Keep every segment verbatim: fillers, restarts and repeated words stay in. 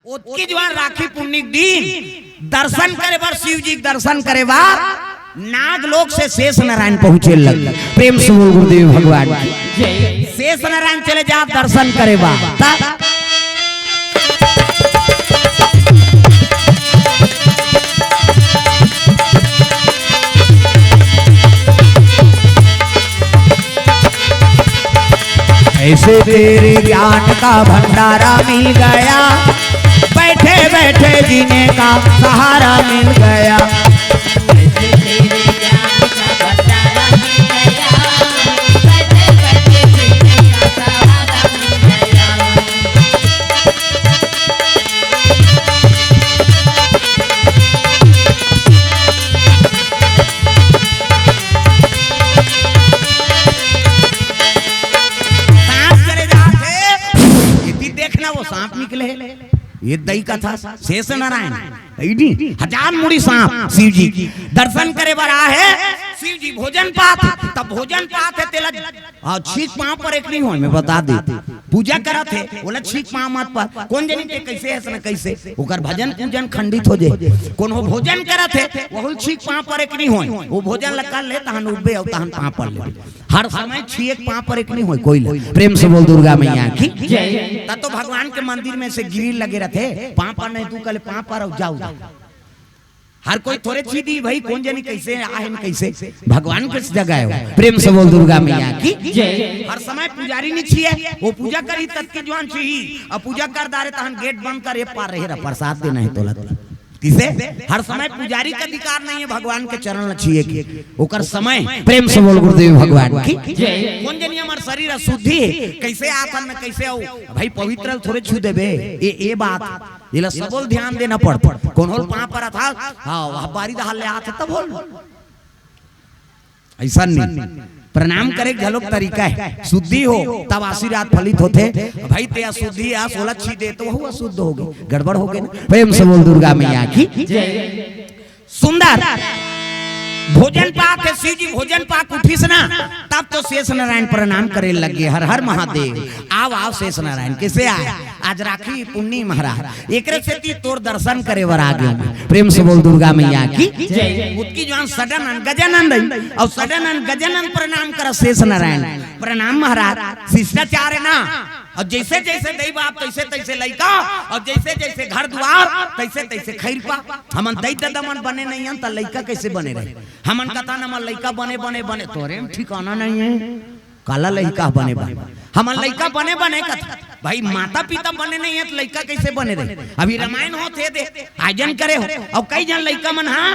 ओतकी जुवार राखी पुन्नी के दिन दर्शन करे बर, शिव जी के दर्शन करे बर नाग लोक से शेष नारायण पहुंचे लग। प्रेम से बोल गुरुदेव भगवान की। शेष नारायण चले जात दर्शन करे बर। त ऐसे तेरे ज्ञान का भंडारा मिल गया, बैठे बैठे जीने का सहारा मिल गया। सांप चले जात हे, ये भी देखना, वो सांप निकले। ये दई कथा, शेष नारायण, अइनी, हजार मुड़ी सांप शिव जी दर्शन करे बर आ हे। शिव जी भोजन पात, तब भोजन पात हे तेला, अउ छींक पांव परे के नइ होय, मैं बता देत। पूजा करत हे, ओला छींक पांव मत पर। कोन जनी ते कइसे हस न कइसे, ओकर भजन पूजन खंडित हो जाय। कोनो भोजन करत हे, वहू छींक पांव परे के नइ होय। वो भोजन ल कर ले, तहन उठबे अउ तहन पांव पर ले। हर समय छींक पांव परे के नइ होय कोई ल। प्रेम से बोल दुर्गा मैया की। जय। त तो भगवान के मंदिर में से ग्रिल लगे रथे, पांव पर नहीं, तू कहले पांव पर अउ जाव। हर कोई थोरे छींक दिही भाई, कोन जनी कइसे आहे न कइसे, भगवान के जगह हे। प्रेम से बोल दुर्गा मैया की। जय। हर समय पुजारी नइ छींके, वो पूजा करही तब के जुवार छींकही, अउ पूजा कर डारे तहन गेट बंद कर, ए पार रहे रह, प्रसाद देना हे तोला। किसे? हर समय पुजारी के अधिकार नइ हे भगवान के चरण ल छींके के। ओकर समय। प्रेम से बोल गुरुदेव भगवान की। जय। कोन जनी हमर शरीर अशुद्धि हे, कइसे आथन न कइसे अउ भाई पवित्र ल थोरे छू देबे। ए, ए बात, एला सबो ल ध्यान देना पड़थे। कोनो ल पांव परत हस, हां, वह बारी दहाल ले आथे तब होल। अइसन नइ। प्रणाम करे के घलोक तरीका हे। शुद्धि हो, तब आशीर्वाद फलित होथे। भाई, ते अशुद्धि हे, ओला छींक दे, त वहू अशुद्ध होगे, गड़बड़ होगे ना। प्रेम से बोल दुर्गा मैया की। जय। सुंदर। भोजन पात हे, शिव जी भोजन पात उठिस ना, तब तो शेष नारायण प्रणाम करे लगे, हर हर महादेव। आव, आव शेष नारायण, कइसे आय? आज राखी पुन्नी महाराज, एकरे सेती तोर दर्शन करे बर आ गेंव। प्रेम से बोल दुर्गा मैया की। जय। ओतकी जुवार सडानंद गजानंद अइस, अउ सडानंद गजानंद प्रणाम करस शेष नारायण। प्रणाम महाराज, शिष्टाचार हे ना। अउ जइसे जइसे दई बाप तइसे तइसे लइका, अउ जइसे जइसे घर दुवार तइसे तइसे खइरपा। हमन दई ददा मन बने नइ हन त लइका कइसे बने रही? हमन कथन हमर लइका बने बने बने, तोरे म ठिकाना नइ हे। काला लइका बने बने। हमर लइका बने बने कथे। भाई, माता पिता बने नइ हे त लइका कइसे बने रही? अभी रामायण होत हे दे, आयोजन करे हो। अउ कई झन लइका मन, हां,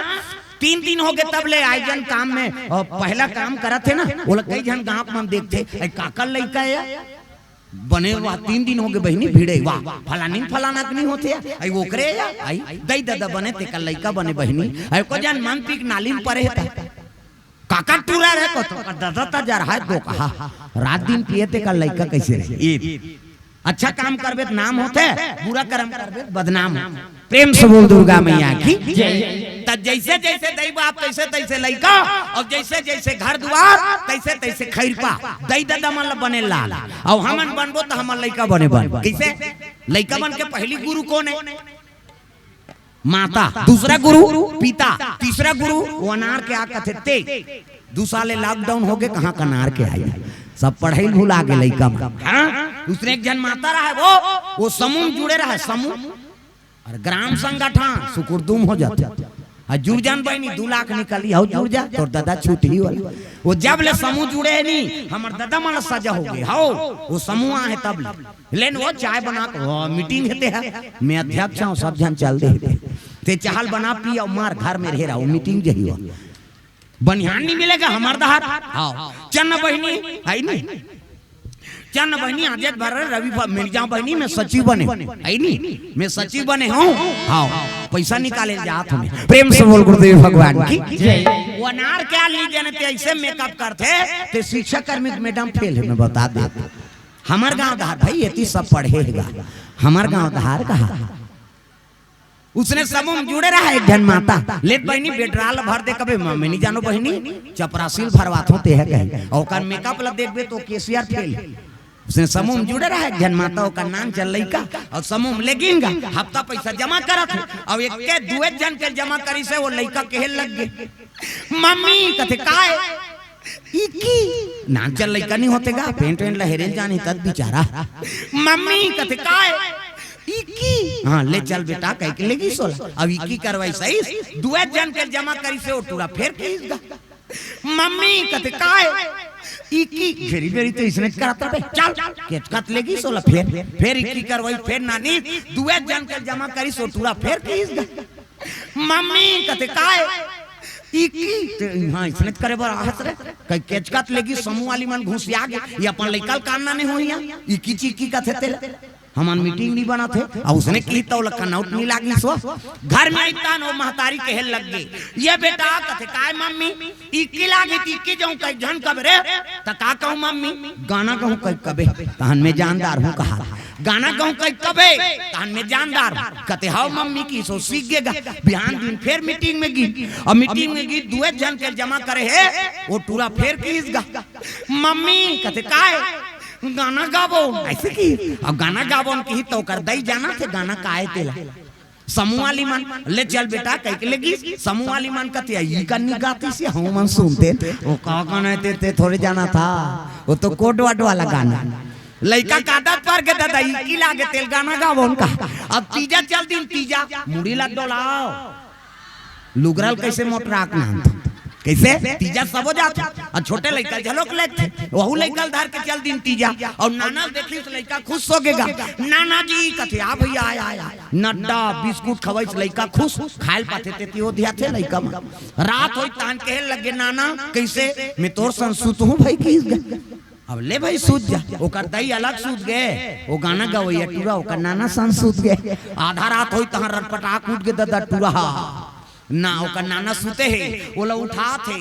तीन दिन होगे तब ले आयोजन काम में, अउ पहिला काम करत हे ना, ओला कई झन गांव मन देखथे, "ए, काकर लइका हे या?" बने, "वाह, तीन दिन होगे बहिनी, भिड़े, वाह, फलानी फलाना के नइ होथे या, अई ओकरे या, अई दई ददा बने, तेकर लइका बने बहिनी, अई एको झन मन पी के नाली म परे हे त।" काकर टूरा रहे को तो, ददा त जरहा हे तो कहा, रात दिन पिए तेकर लइका कइसे रहे? ए, अच्छा काम करबे त नाम होथे, बुरा करम करबे त बदनाम होथे। प्रेम से बोल दुर्गा मैया की। जय। त जइसे जइसे दई बाप तइसे तइसे लइका, अउ जइसे जइसे घर दुवार तइसे तइसे खइरपा, दई ददा मन ल बने लाल, अउ हमन बनबो त हमर लइका बने बन। कइसे? लइका मन के पहिली गुरु कोन हे? माता, दूसरा गुरु पिता, तीसरा गुरु वो अनार के आ कथे ते। दू साल ले lockdown होगे, कहां के अनार के आही? सब पढ़ई ल भुला गे लइका मन। हां? दूसरे एक झन माता रहय, वो, वो समूह म जुड़े रहय, समूह। अउ ग्राम संगठन सुकुरदुम हो जाथे। अउ जुड़ जा न बहिनी, दू लाख निकलही, अउ जुड़ जा, तोर ददा छूटही वाला। वो जब ले समूह जुड़े हे नी, हमर ददा मन ल सजा होगे, हव, वो समूह आहे तब ले। लेन वो चाय बना के, वो meeting हे ते हे, मैं अध्यक्ष हंव, सब झन चल दे हे ते। ते चाय ल बना पी अउ मार घर में रहे रहा, वो meeting जही हो। बनिहार नइ मिले गा हमर डहर। हव। चल न बहिनी, अई नी? चल न बहिनी, आजेच भर रवि भ-, मिल जांव बहिनी, मैं सचिव बने हंव। अई नी? मैं सचिव बने हंव। हव। पइसा निकाले ल जात हंव मैं। प्रेम से बोल गुरुदेव भगवान की। जय। वो अनार के आली जने ते अइसे makeup करथे, ते शिक्षा कर्मी के madam fail हे, मैं बता देत हंव। हमर गांव डहर भाई, एती सब पढ़े हे गा। हमर गांव डहर कहा। उसने समूह म जुड़े रहय एक झन माता। ले त बहिनी, बेटरा ल भर दे, कबे म-, मैं नइ जानंव बहिनी, चपरासी ल भरवाथंव ते ह कहे। अउ ओकर makeup ल देखबे त cashier fail। उसने समूह में जुड़े रहा, एक झन माता ओकर नान चल लइका, अउ समूह में लेगिन गा, हफ्ता पैसा जमा करत हे, अउ एक के दुए झन के जमा करिस हे, वो लइका कहे लग गे, "मम्मी," कथे, "काय?" "इकी।" नान चल लइका नहीं होते गा, पेंट वेंट लहेरे जानी तब बिचारा। "मम्मी," कथे, "काय?" "इकी।" "हाँ, ले चल बेटा," कह के लेगिस ओला। अब इकी करवाइस हे, दुए झन के जमा करिस हे, वो टूरा फेर किहिस गा। "मम्मी," कथे, "काय?" "इकी।" घेरी बेरी तो इसने करत रहे, चल, केचकत लेगिस ओला फेर, फेर इकी करवाइस, फेर नानी, दुए झन के जमा करिस, वो टूरा फेर किहिस गा। "मम्मी," कथे, "काय?" "इकी।" ते हाँ, इसने करे बर आहत रहे, कहीं केचकत लेगिस, समूह वाली मन घुसिया गे, ये अपन लइका ल कान नाने होही, इकी चिकी कथे तेला। हमन मीटिंग नहीं बनत हे, अउ उसने किही त ओला कनौट नहीं लागिस हो। घर में अइतन वो महतारी कहे लग गे, "ये बेटा," कथे, "काय मम्मी?" "इकी लागी त इकी जाऊं कहि झन कबे रे।" "त का कहूं मम्मी?" "गाना गाहूं कहि कबे, तहन में जानदार हूं कहा।" "गाना गाहूं कहि कबे, तहन में जानदार हूं।" कथे, "हव मम्मी," किहिस ओ सीख गे गा। बिहान दिन फेर मीटिंग में गिस, अउ मीटिंग में गिस, दुए झन के जमा करे हे, वो टूरा फेर किहिस गा, "मम्मी," कथे, "काय?" "गाना गाबो।" अइसे किहिस, अउ गाना गाबो न किहिस त ओकर दई जानथे गाना काय तेला। समूह वाली मन, "ले चल बेटा," कहि के लेगिस। समूह वाली मन कथे, "ये कन्नी गातिस हे, हमन सुनतेन।" "वो का गाना हे ते, ते थोरे जानथस, वो तो कोड वर्ड वाला गाना हे।" लइका का आदत पर गे ददा, इकी लागे तेला गाना गाबो न कहा। अब तीजा चल दिन तीजा, मुड़ी ला डोलाव, लुगरा ल कइसे मोटराक नान कइसे? तीजा सबो जाथे। अउ छोटे लइका ल घलोक लेगथे। वहू लइका ल धर के चल दिन तीजा। अउ नाना ल देखिस त लइका खुश हो गे गा। "नाना जी," कथे, "आ भइया, आ, आ, आ।" नड्डा, बिस्कुट खवाइस, लइका खुश। खाय ल पाथे तेती ओधियाथे लइका मन। रात होइस तहन कहे लग गे, "नाना, कइसे?" "मैं तोर संग सुतहूं भई," किहिस गा। "अब ले भई सुत जा।" ओकर दई अलग सुत गे, वो गाना गवइया टूरा ओकर नाना संग सुत गे। आधा रात होइस तहन रटपटाक उठ गे ददा टूरा। ना, ओकर नाना सुते हे, ओला उठात हे,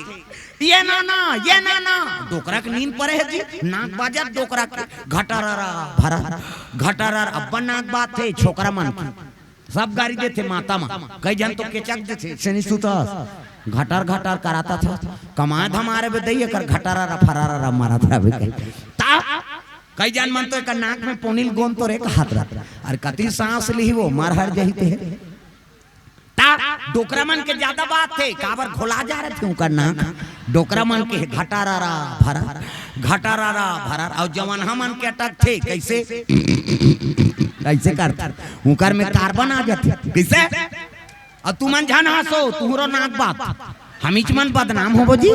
"ये नाना, ये नाना।" डोकरा के नींद परे हे जी, नाक बाजत डोकरा के, घटररा भरर, घटरर, अब्बड़ नाक बाजथे छोकरा मन के। सब गारी देथे माता मन, कई झन तो केचक देथे, "से नहीं सुतस, घटर घटर करात हस, कमाए धमाए रहिबे दई, एकर घटररा फरररा मारत रहिबे," कहि। त कई झन मन तो एकर नाक में पोनी ल गोंद तो रे कहत रहिथे, अरे कति सांस लिही वो, मर हर जही ते। त डोकरा मन के जादा बात हे, काबर घोला जा रहिथे उंकर नाक। डोकरा मन के घटररा भरर, घटररा भरर, अउ जवन हमन के अटकथे, कइसे? कइसे करथे? उंकर में कार्बन आ जाथे। कइसे? अउ तुमन झन हंसो, तुहरो नाक बात। हमीच मन बदनाम होबो जी।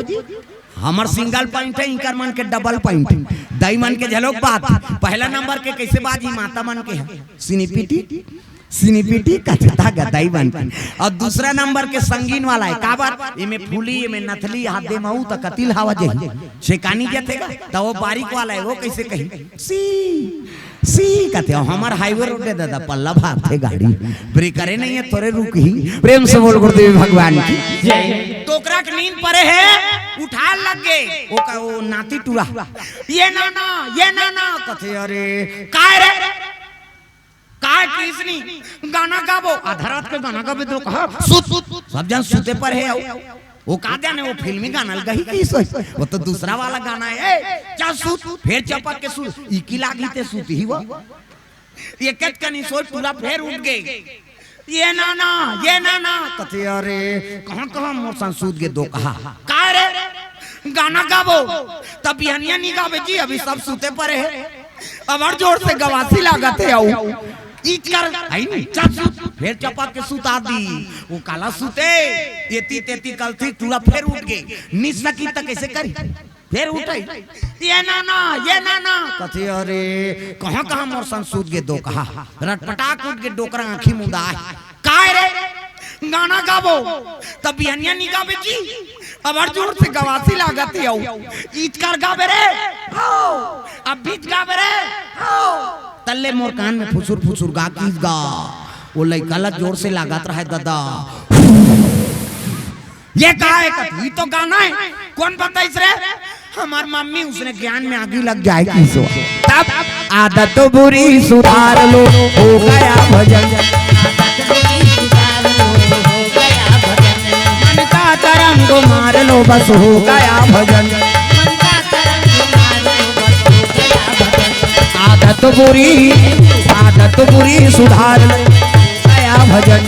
हमर सिंगल पॉइंट हे, इंकर मन के डबल पॉइंट। दई मन के झलोक बात। पहला नंबर के कइसे बाजी माता मन के हे? सिनीपिटी, सिनीपिटी कथता गदई बन के। अउ दूसरा नंबर के संगीन वाला हे, काबर? एमे फूली, एमे नथली, हाथ दे महू त कतिल हवा जही। छेकानी जथे गा, त वो बारीक वाला हे, वो कइसे कही? सी, सी कथे, हमर हाईवे रोड हे ददा, पल्ला भागथे गाड़ी। ब्रेकरे नहीं हे, तोरे रुकही। प्रेम से बोल गुरुदेव भगवान की। जय। डोकरा के नींद परे हे, उठाय लग गे। वो का, वो नाती टूरा। "ये नाना, ये नाना," कथे, "अरे, काय रे?" काय किसनी गाना गाबो, आधा रात के गाना गाबे तो कहा, "सुत, सुत।" सब झन सुते परे हे। अउ वो का जाने, वो फिल्मी गाना ल गही किहिस, वो तो दूसरा वाला गाना हे। "ए, चल सुत।" फेर चपक के सुत, इकी लागी ते सुत ही वो। एकेच कनी सोच टूरा फेर उठ गे। "ये नाना, ये नाना," कथे, "अरे, कहाँ, कहाँ मोर संग सुत गे दो कहा?" "काय रे?" "गाना गाबो।" "तब बिहनिया नी गाबे जी, अभी सब सुते परे हे।" अब्बड़ जोर से गवासी लागत हे, अउ इचकर, "आई नी, चल सुत।" फेर चपक के सुता दिस। वो काला सुते, एती तेती कलथी, टूरा फेर उठ गे। नी सकी त कइसे करी? फेर उठे, "ये नाना, ये नाना।" कथे, "अरे, कहाँ, कहाँ मोर संग सुत गे दो कहा?" रटपटाक उठ गे, डोकरा आँखी मुंदाय। "काय रे?" "गाना गाबो।" "तब बिहनिया नी गाबे जी, अब्बड़ जोर से गवासी लागत हे।" "अउ इचकर गाबे रे, अउ अभी गाबे रे, अउ।" तल्ले मोर कान में फुसुर फुसुर गा किहिस गा। वो लइका ला जोर से लागत रहय ददा। "ये का हे?" कथे, "ये तो गाना हे।" "कोन बताइस रे?" "हमर मम्मी, उसने ज्ञान में आगी लग जाए किहिस वो।" तब आदत बुरी सुधार लो, हो गया भजन। मन का तरंग मार लो, बस हो गया भजन। आदत बुरी, आदत बुरी सुधार ले, गया भजन।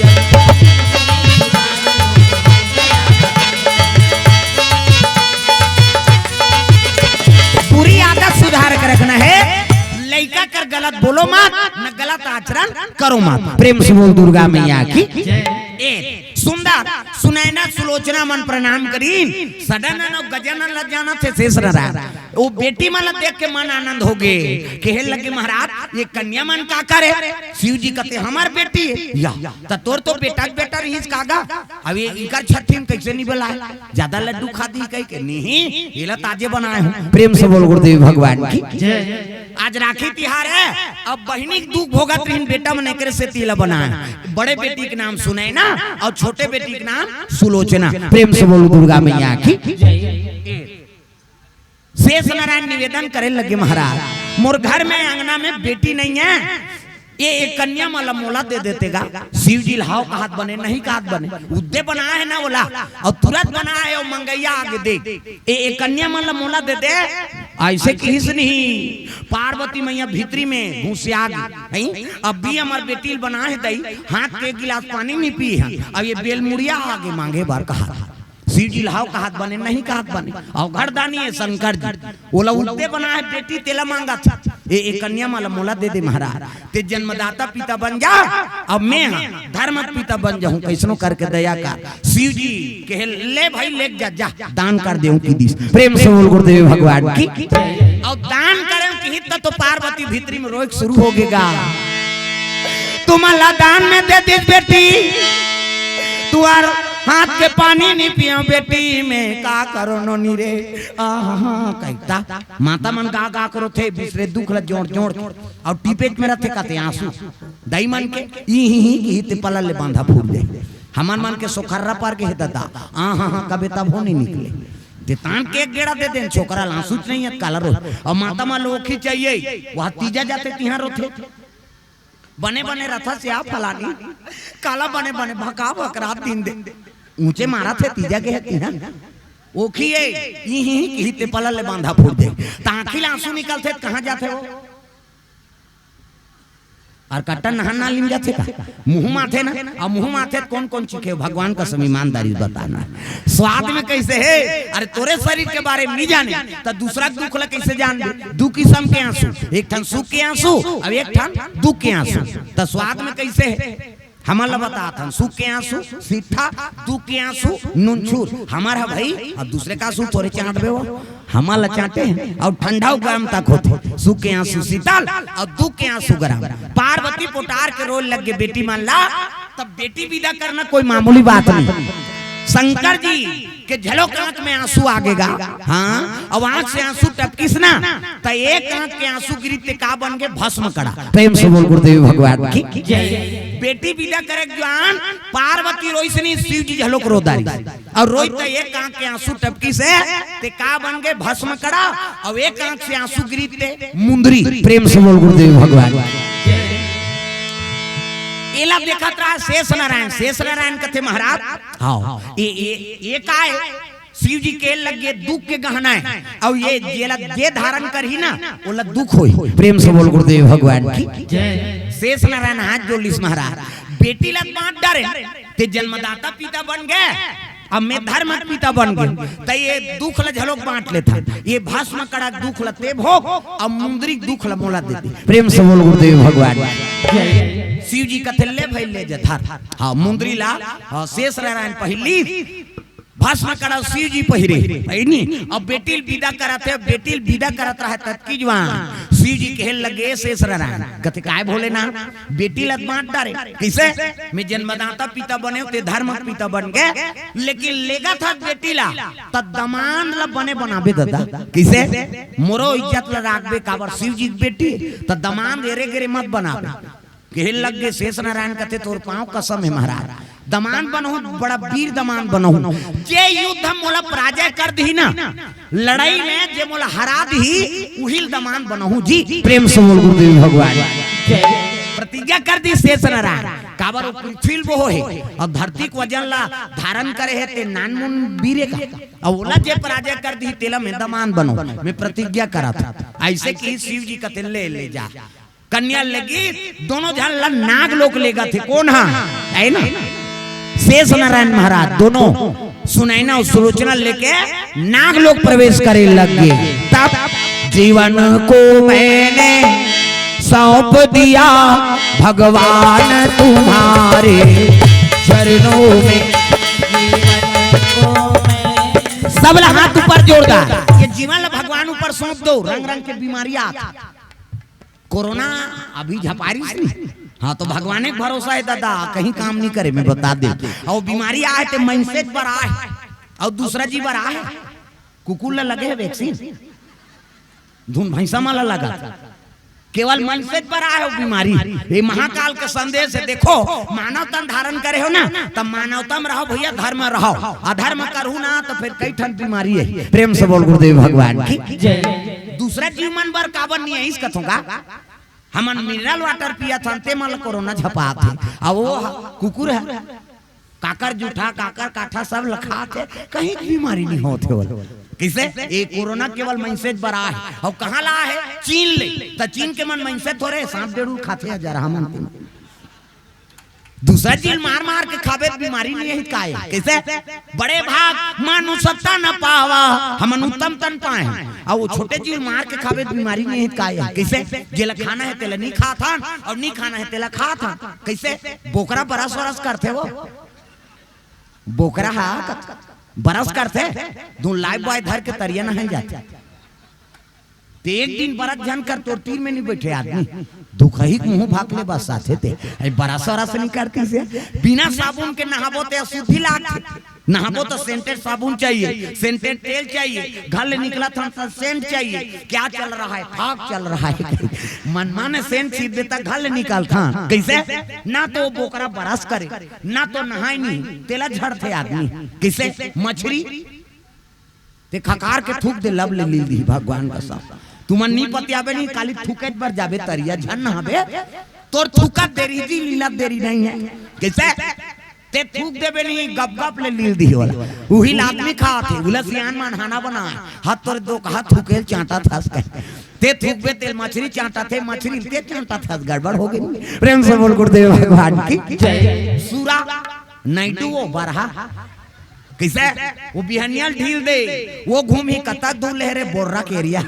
बुरी आदत सुधार के रखना हे। लइका कर गलत बोलो मत, न गलत आचरण करो मत। प्रेम से बोल दुर्गा मैया की। ए, सुंदर, सुनैना, सुलोचना मन प्रणाम करीन। सदानंद अउ गजानन ल जानथे शेष नारायण। ओ बेटी मन ल देख के मन आनंद होगे। कहे लगे, "महाराज, ये कन्या मन का करे?" शिव जी कथे, "हमर बेटी हे।" या, त तोर तो बेटा के बेटा रहिस का गा? अब ये इकर छट्ठी म कइसे नइ बलाय? जादा लड्डू खा दिही कहिके, "नहीं, एला ताजे बनाए हंव।" प्रेम से बोल गुरुदेव भगवान की। आज राखी तिहार हे, अब बहिनी के दुख भोगत रहिन बेटा मन, एकरे सेती एला बनाए। बड़े बेटी के नाम सुनैना अउ छोटे बेटी के नाम सुलोचना। प्रेम से बोल दुर्गा मैया की। शेष नारायण निवेदन करे लगे, "महाराज, मोर घर में अंगना में बेटी नइ हे, ये एक कन्या मन ल मोला दे देते गा।" शिव जी ल हव कहत बने, नहीं कहत बने, उद्दे बनाए हे ना ओला, अउ तुरंत बनाए हे, अउ मंगइया आगे दे, "ए, ए कन्या मन ल मोला दे दे।" अइसे किहिस नहीं, पार्वती मैया भीतरी में घुसिया गे, नहीं? "अब भी हमर बेटी ल बनाए हे दई, हाथ के एक गिलास पानी नइ पी हे, अब ये बेलमुड़िया आगे मांगे बर कहा।" शिव जी ल हव कहत बने, नहीं कहत बने। अवघड़दानी हे शंकर जी, ओला उल्टे बनाए हे बेटी, तेला मांगत हे। "ए, ए कन्या मन ल मोला दे दे महाराज, ते जन्मदाता पिता बन जा, अब मैं हा धर्म पिता बन जाहूं, कइसनो करके दया कर।" शिव जी कहे, "ले भाई, ले जा, जा, दान कर देहूं," किहिस। प्रेम से बोल गुरुदेव भगवान की। अउ दान करे किहिस त तो पार्वती भीतरी में रोए के शुरू होगे गा। "तुमन ला दान में दे दिस बेटी, तुंहर हाथ के पानी नइ पियंव बेटी, मैं का करों नोनी रे, आहा," कहिथे। माता मन गा गा के रोथे, बिसरे दुख ला जोड़ जोड़ के, अउ टिपेच में रथे कथे आंसू। दई मन के ई ही ही की ते पलल ले बांधा फूट जाय। हमन मन के सोखर्रा पर गे हे ददा, आहा हा कबे तभो नइ निकले। ते तान के एक गेड़ा दे देन, छोकरा ल आंसू च नइ हे, काला रोय। अउ माता मन ल ओखी चाहिए, वह तीजा जाथे तिहां रोथे। "बने बने रथस या फलानी, काला बने बने भका भकरात दिन दे।" ऊंचे मारत हे, तीजा गे हे तिहां। ओखी ए, इही किही ते पलल ले बांधा फूट दे। त आंखी ले आंसू निकलथे त कहां जाथे वो? अउ कट्टा नहान नाली म जाथे का? मुंह म आथे ना, अउ मुंह म आथे त कोन कोन चीखे? भगवान कसम ईमानदारी बताना। स्वाद में कइसे हे? अरे तोरे शरीर के बारे में नइ जाने, त दूसरा के दुख ला कइसे जानबे? दू किसम के आंसू, एक ठन सुख के आंसू, अउ एक ठन दुख के आंसू। त स्वाद में कइसे हे? हमन ला बतात हन, सुख के आंसू सीठा, दुख के आंसू नूनछूर। हमर ह भई, अउ दूसरे का आंसू थोरे चांटबे वो, हमन ला चांटे हे। अउ ठंडा अउ गरम तक होथे, सुख के आंसू शीतल अउ दुख के आंसू गरम। पार्वती पोटार के रोए लग गे बेटी मन ला, तब बेटी विदा करना कोई मामूली बात नहीं। शंकर जी के झलोक आंख में आंसू आगे गा। हां, अउ आंख से आंसू टपकिस ना, त एक आंख के आंसू गिरिस ते का बन गे? भस्म कड़ा। प्रेम से बोल गुरुदेव भगवान की। बेटी विदा करे के जुआन पार्वती रोइस नहीं, शिव जी झलोक रो डारिस। अउ रोइस त एक आंख के आंसू टपकिस हे, ते का बन गे? भस्म कड़ा। अउ एक आंख से आंसू गिरिस ते मुंदरी। प्रेम से बोल गुरुदेव भगवान। एला देखत रहा शेष नारायण। शेष नारायण कथे महाराज, हां, ये, ये, ये का हे? शिव जी के लगे दुख के गहना हे, अउ ये जेला जे धारण करही ना, ओला दुख होही। प्रेम से बोल गुरुदेव भगवान की। शेष नारायण हाथ जोड़ लिस महाराज, बेटी ला बांट डारे, ते जन्मदाता पिता बन गे, अब मैं धर्म पिता बन गे, त ये दुख ला झलोक बांट लेथन, ये भस्म कड़ा दुख ला ते भोग, अउ मुंदरी दुख ला मोला दे दे। प्रेम से बोल गुरुदेव भगवान। शिव जी कथे ले भई ले जा धर, हां मुंदरी ला, हां शेष नारायण पहिली भस्म कड़ा शिव जी पहिरे, हे नी? अब बेटी ल विदा करत हे, बेटी ल विदा करत रहा ततकी जुआन शिव जी कहे लगे, शेष नारायण कथे, "काय भोलेनाथ, बेटी ल बांट डारे, कइसे? मैं जन्मदाता पिता बने हों, ते धर्म पिता बन गे, लेकिन लेगत हस बेटी ला, त दमांद ला बने बनाबे ददा, कइसे? मोरो इज्जत ला राखबे, काबर शिव जी के बेटी, त दमांद एरे गेरे मत बनाबे।" कहे लग गे शेष नारायण कथे, "तोर पांव कसम हे महाराज, दमांद बनहूं, बड़ा वीर दमांद बनहूं, जे युद्ध म मोला पराजय कर दिही ना, लड़ई में जे मोला हरा दिही, उही ल दमांद बनहूं जी।" प्रेम से बोल गुरुदेव भगवान। प्रतिज्ञा कर दिस शेष नारायण। काबर वो पृथ्वी ल बोहे हे, अउ धरती के वजन ला धारण करे हे, ते नानमुन बीरे का। अउ ओला जे पराजय कर दिही, तेला मैं दमान बनों, मैं प्रतिज्ञा करत हंव। अइसे कि शिव जी कथे, "ले, ले जा।" कन्या लेगे, दोनों झन ला नागलोक लेगथे। कोन हा? हे ना? शेष नारायण महाराज, दोनों सुनैना अउ सुलोचना लेके नागलोक प्रवेश करे लग गे। तब जीवन को मैंने सौंप दिया भगवान तुम्हारे चरणों में। सब ला हाथ ऊपर जोरदार। ये जीवन ला भगवान ऊपर सौंप दो। रंग रंग के बीमारी आत हे। कोरोना अभी झपारिस नहीं। हाँ, तो भगवाने के भरोसा हे दादा, कहीं काम नहीं करे, मैं बता दे। अउ बीमारी आहे ते मनसे बर आहे, अउ दूसरा जी बर आहे। कुकुर ला लगे हे वैक्सीन, धुन भैंसा मन ला लगा। केवल मनसे बर आहे वो बीमारी। ये महाकाल के संदेश हे। देखो, मानव तन धारण करे हो ना, त मानवता में रहो भैया, धर्म में रहो। अधर्म करहू ना, त फिर कई ठन बीमारी हे। प्रेम से बोल गुरुदेव भगवान की। जय। दूसरा जीव मन बर काबर नहीं आइस कथों का? हमन मिनरल वाटर पियत हन, ते मन ल कोरोना झपात हे। अउ वो ह-, कुकुर हे, काकर जूठा, काकर काठा सब ल खात हे, कहीं बीमारी नहीं होत हे ओला। कइसे? ये कोरोना केवल मनसे बर आहे। अउ कहाँ ला आहे? चीन ले। त चीन के मन मनसे थोरे, सांप डेड़ू खाथे, जरहा मन ते। दूसरा जीव ल मार मार के खाबे त बीमारी नहीं हे, काय? कइसे? बड़े भाग मानुषता न पावा, हमन उत्तम तन पाए हन। अउ वो छोटे जीव ल मार के खाबे त बीमारी नहीं हे, काय? कइसे? जेला खाना हे तेला नहीं खात हन, अउ नहीं खाना हे तेला खात हन। कइसे? बोकरा बरस वरस करथे वो। बोकरा हा बरस करथे, दू लाइफबॉय धर के तरिया नहाए जाथे। ते एक दिन बरस झन कर, तोर तीर में नहीं बैठे आदमी, दुखही के मुंह भाग ले बस आथे ते। अरे बरस वरस नहीं करती से, बिना साबुन के नहाबो ते अशुद्धि लागथे। नहाबो तो सेंटेड साबुन चाहिए, सेंटेड तेल चाहिए, घर ले निकलत हन त सेंट चाहिए। क्या चल रहा है? फाग चल रहा है। मनमाने सेंट छींच देता, घर ले निकलत हन। कइसे? ना तो वो बोकरा बरस करे, ना तो नहाए नहीं, तेला झड़थे आदमी। कइसे? मछरी ते खकार के थूक दे, लब ले लील दिही भगवान कसम। तुमन नी पतियाबे नहीं, काली थूके बर जाबे तरिया, झन नहाबे, तोर थूकत देरी जी, लीलत देरी नहीं हे। कइसे? ते थूक देबे नहीं, गप गप ले लील दिही ओला। उही ल आदमी खात हे, उला सियान मन हाना बनाए। हाथ तोरे दो कहा थूके ल चांटा थस कहे। ते थूकबे ते ल मछरी चांटा थे, मछरी ल ते चांटा थस, गड़बड़ हो गे। प्रेम से बोल गुरुदेव भगवान की जय। सूरा, नायडू वो बरहा। कइसे? वो बिहनिया ल ढील दे, वो घूमही कतक दूर ले रे बोर्रा के एरिया।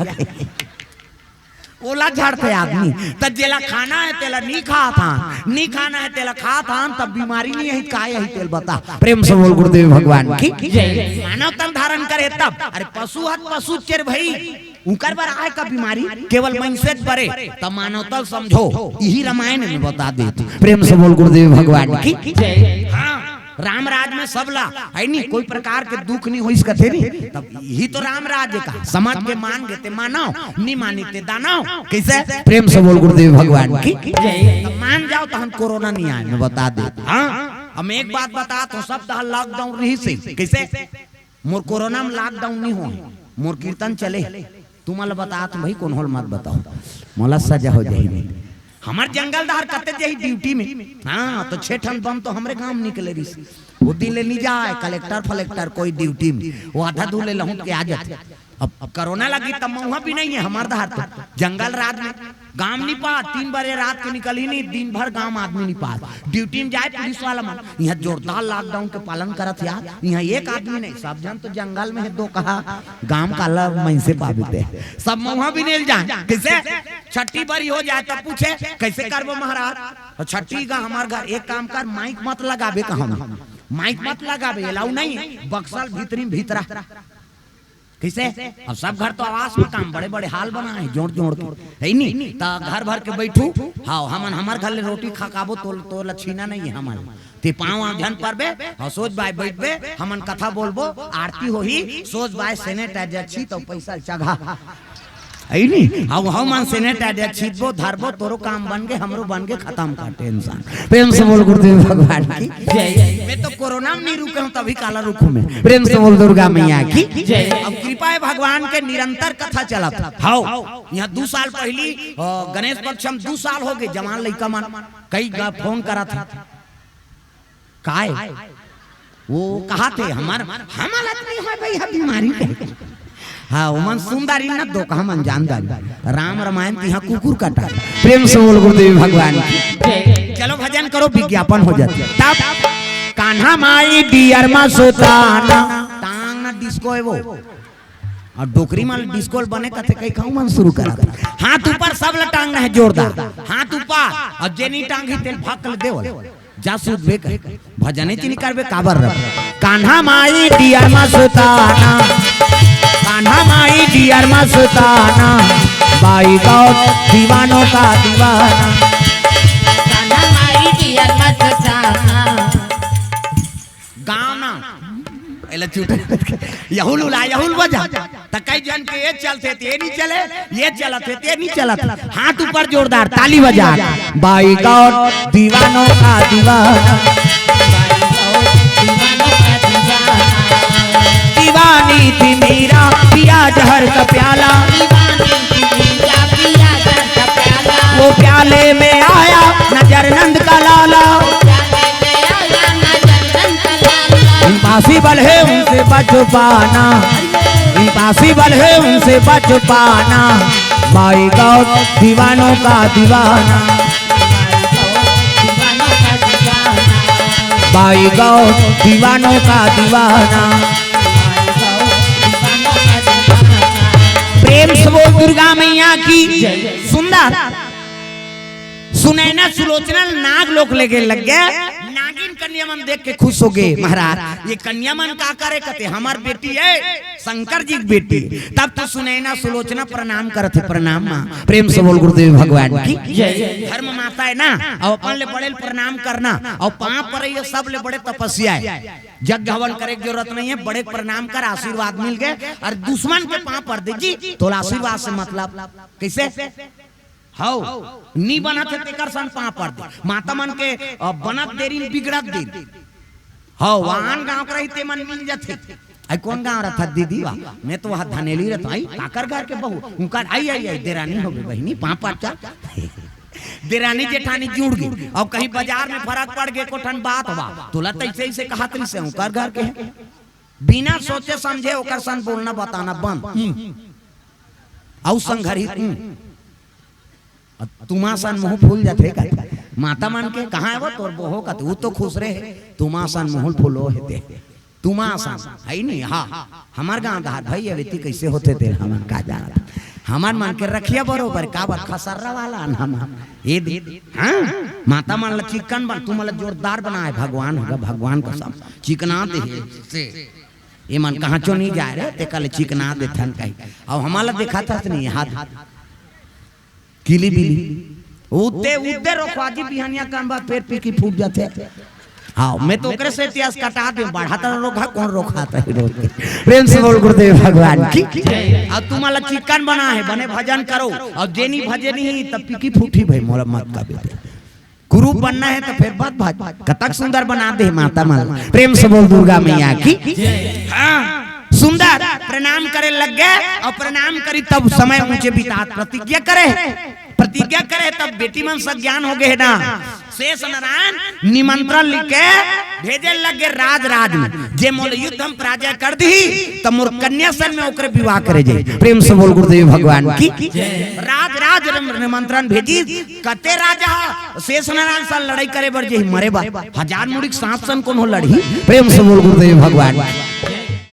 ओला झड़थे आदमी। त जेला खाना हे तेला नी खात हन, नी खाना हे तेला खात हन, तब बीमारी नी आही, काय आही तेला बता। प्रेम से बोल गुरुदेव भगवान की जय। मानव तन धारण करे तब। अरे पशु हत पशु चेर भई, उंकर बर आहे का बीमारी? केवल मनसे बरे। त मानवता ल समझो, इही रामायण में बता देत। प्रेम से बोल गुरुदेव भगवान की जय। हाँ। राम राज में सब ला, हे नी, कोई प्रकार के दुख नी होइस कथे नी। तब इही तो राम राज का, समझ के मान गे ते मानव, नी मानी ते दानव। कइसे? प्रेम से बोल गुरुदेव भगवान की जय। तब मान जाओ त हम कोरोना नी आए, मैं बता दे। हाँ, हम एक बात बतात हंव, सब तहां लॉकडाउन रहिसे। कइसे? मोर कोरोना में लॉकडाउन नी होय, मोर कीर्तन चले। तुमन ल बतात हंव भाई, कोनो ल मत बताओ, मोला सजा हो जाही। हमर जंगल डहर कते जाही ड्यूटी में। हाँ, तो छह ठन बम तो हमरे गांव में निकले रहिस। वो दिन ले नी जाए कलेक्टर फलेक्टर कोई ड्यूटी में, वो आधा दूर ले लहुट के आ जाथे। अब, अब कोरोना लगी तब मउहा भी नहीं है हमर डहर, तो जंगल रात में गांव नी पात, तीन बजे रात के निकलही नी, दिन भर गांव आदमी नी पात। ड्यूटी में जाए पुलिस वाला मन, इहां जोरदार लॉकडाउन के पालन करत हे यार, इहां एक आदमी नहीं, सब झन तो जंगल में हे, दो कहा गांव काला मनसे पाबे ते, सब मउहा भी नेल जाए। कइसे? छट्ठी बरी हो जाए तब पूछे, "कइसे करबो महाराज?" तो छट्ठी का हमर घर, "एक काम कर, माइक मत लगाबे," कहा, "माइक मत लगाबे, अलाउ नहीं है, बक्सा ल भीतरी में भीतरा।" कइसे? अब सब घर तो आवास मकान, बड़े-बड़े हाल बनाए हे, जोड़-जोड़ के, हे नी? त घर भर के बइठू, हाँ, हमन हमर घर ले रोटी खा खाबो, तो, तोला छीना नहीं है हमन। ते पाँव झन परबे, हाँ, सोज बाय बइठबे, हमन कथा बोलबो, आरती होही, सोज बाय सेनेटाइजर छी, तो पैसा चघा। हे नी? हाँ, हमन सेनेटाइजर छीतबो, धरबो, तोरो काम बन गे, हमरो बन गे, खतम कर टेंशन। प्रेम से बोल गुरुदेव भगवान की जय। मैं तो कोरोना में नहीं रुके हूँ, तभी काला रुकूं मैं। प्रेम से बोल दुर्गा मैया की जय। अब कृपा हे भगवान के, निरंतर कथा चलत हे। हाँ, इहां दू साल पहिली, अ, गणेश पक्ष में दू साल हो गे, जवान लइका मन कई गा-, फोन करत हे, काय? वो कहा थे, हमर, हमर आदमी है भाई, हम बीमारी के। हाँ, ओमन सुंदर ही न दो कहा मन जान दान। राम रामायण तिहा कुकुर काटा। प्रेम से बोल गुरुदेव भगवान की। चलो भजन करो, विज्ञापन हो जाता। तब कान्हा माई डियर मा सुताना। टांग ना डिस्को है वो। अउ डोकरी मन डिस्को ल बने कथे, कई खाऊ मन शुरू करा। हाथ ऊपर, सब ल टांगना है जोरदार। हाथ ऊपर, अउ जेनी टांगही तेल भाग कर देवल। जा सूद बेक। भजने चिनी करबे काबर रब। कान्हा माई डियर मा सुताना। कान्हा माई डियर मा सुताना। बाई गौर दीवानों का दीवाना। कान्हा माई डियर मा सुताना। गाँव ना। एला चूटा। यहुल उला, यहुल बजा। त कई जन के ये चलथे, ते नहीं चले, ये चलत हे, ते नहीं चलत। हाथ ऊपर जोरदार, ताली बजा। बाई गौर दीवानों का दीवाना। दीवानी थी मीरा, पिया जहर का प्याला। वो प्याले में आया नजर नंद का लाला। इम्पॉसिबल है उनसे बच पाना, इम्पॉसिबल है उनसे बच पाना। बाई गौर दीवानों का दीवाना। बाई गौर दीवानों का दीवाना। प्रेम से बोल दुर्गा मैया की। सुंदर। सुनैना सुलोचना नाग लोक लेगे लग गए। नागिन कन्या मन देख के खुश हो गए, महाराज ये कन्या मन का करे, कथे हमर बेटी है, शंकर जी की बेटी। तब तो सुनैना सुलोचना प्रणाम करत हे, प्रणाम माँ। प्रेम से बोल गुरुदेव भगवान की। धर्म माता है ना, अउ अपन ले बड़े ल प्रणाम करना, अउ पाँव परई सब ले बड़े तपस्या है। यज्ञ हवन करे के जरूरत नहीं है, बड़े के प्रणाम कर, आशीर्वाद मिल गए। अउ दुश्मन के पाँव पर दे जी, तोला आशीर्वाद से मतलब। कैसे? हव, नी बनत हे तेकर सन पाँव पर दे। माता मन के, अ, बनत देरी न बिगड़त देरी। हव, आन गाँव के रही ते मन मिल जथे। आई कोन गाँव रथत दीदी वा? मैं तो वहाँ धनेली रथों। आई काकर घर के बहू? उनका आई, आई, आई, देरानी होगे बहिनी, पाँव पर चल। देरानी जेठानी जुड़ गे। अउ कहीं बाजार में फरक पड़ गे, एको ठन बात वा। तोला तइसे, अइसे कहत रहिसे, उनकर घर के हे। बिना सोचे समझे ओकर सन बोलना बताना बंद। हम्म। अउ संग घर ही, हम्म। अब तुमा सन मुँह फूल जाथे का? माता मन के कहाँ हे वो तोर बोहो का? वो तो खुश रहे, तुमा सन मुँह फूलो हे ते। तुमा सन, है नहीं? हाँ, हमर गाँव धार भाई, अबे ती कैसे होथे ते हमन का जानत। हमर मन के रखिया बरोबर, काबर खसर्रा वाला न हम, हम। ये दे, हाँ? माता मन ला चिक्कन बन, तुमन ला जोरदार बनाए भगवान, होगा भगवान कसम, चिकना दे हे, से। ये मन कहाँ चो नहीं जाए रे, ते कल चिकना देथन कहीं। अउ हमन ला देखाथस नहीं, हाथ। किली बिली। उते, उते रोखवा जी, बिहनिया कन बाद फेर पीकी फूट जाथे। हाँ, मैं तो ओकरे से इतिहास कटा दे, बढ़ाता रोखा, कोन रोखात हे रोज के? प्रेम से बोल गुरुदेव भगवान की। अउ तुमन ला चिक्कन बना हे, बने भजन करो, अउ जेनी भजे नहीं, तब पीकी फूटी भाई, मोला मत कबे। गुरु बनना हे त फेर बात भाई, कतक सुंदर बना दे माता मन। प्रेम से बोल दुर्गा मैया की। हाँ, सुंदर प्रणाम करे लग गए अउ प्रणाम करी तब समय ऊंचे बितात प्रतिज्ञा करे। प्रतिज्ञा करे तब बेटी मन सब ज्ञान हो गए ना। शेष नारायण निमंत्रण लिख के भेजे लग गए राज राज में, जे मोल युद्ध हम पराजय कर दी त मोर कन्या सन में ओकरे विवाह करे जाए। प्रेम से बोल गुरुदेव भगवान की। राज राज निमंत्रण भेजी। कते राजा ह शेष नारायण सन लड़ाई करे बर जे मरे बर, हजार मुड़ी के सांप सन कोनो लड़ही। प्रेम से बोल गुरुदेव भगवान।